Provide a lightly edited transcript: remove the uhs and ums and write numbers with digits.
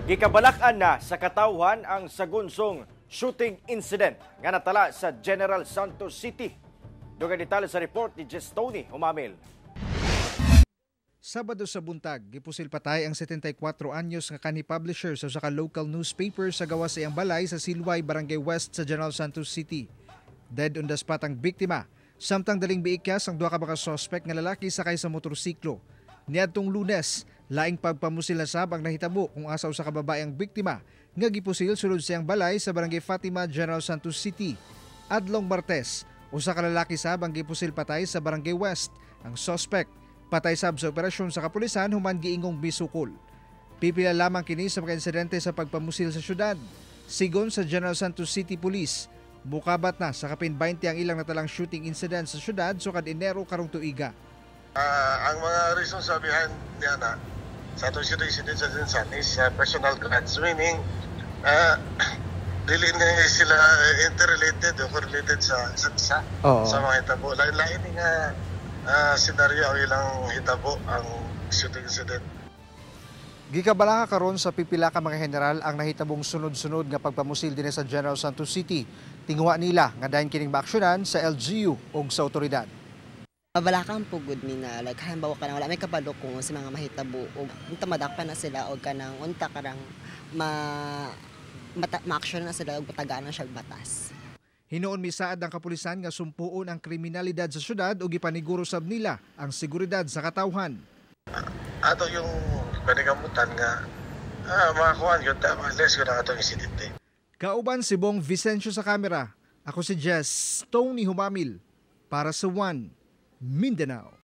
Gikabalak-an na sa katawhan ang sagunsong shooting incident nga natala sa General Santos City. Dugay detalye sa report ni Jess Tony Humamil. Sabado sa buntag, gipusil patay ang 74 anyos nga kanhi publisher sa usa ka local newspaper sa gawas sa iyang balay sa Silway, Barangay West sa General Santos City. Dead on the spot ang biktima, samtang daling biikyas ang duha ka mga suspect nga lalaki sakay sa motorsiklo. Niadtong Lunes, laing pagpamusil na sab ang nahitabo kung asa usa ka babae ang biktima nga gipusil sulod sa iyang balay sa Barangay Fatima, General Santos City. Adlong Martes, usa ka lalaki sab ang gipusil patay sa Barangay West. Ang suspect patay sab sa operasyon sa kapulisan human giingong misukol. Pipila lamang kini sa mga insidente sa pagpamusil sa syudad. Sigon sa General Santos City Police, mukabat na sa kapin 20 ang ilang natalang shooting incident sa syudad sukad Enero karong tuiga. Ang mga reasons sa behind niya na sa atong shooting incident sa Gensan is personal grudge, meaning dili na sila interrelated o correlated sa isa't isa sa mga hitabo. Lain-lain nga senaryo ang ilang hitabo ang shooting incident. Gikabalaka karon sa pipila ka mga general ang nahitabong sunod-sunod nga pagpamusil dinhi sa General Santos City. Tinguha nila nga dayon kining maaksyonan sa LGU ug sa otoridad. Mabalaka po gud mi na, like, halimbawa kanang wala may kabalo kung sa mga mahitabo ug unta madakpan na sila og kanang unta karang ma mata, ma-action na sila ug patagaan na siya og batas. Hinuon misaad ang kapulisan nga sumpuon ang kriminalidad sa syudad ug gipaniguro sab nila ang seguridad sa katawhan. Ato yung panikamutan nga makakuan yun ta, less yun ang atong insidente. Kauban si Bong Vicencio sa kamera. Ako si Jess Tony Humamil para sa One Mindanao.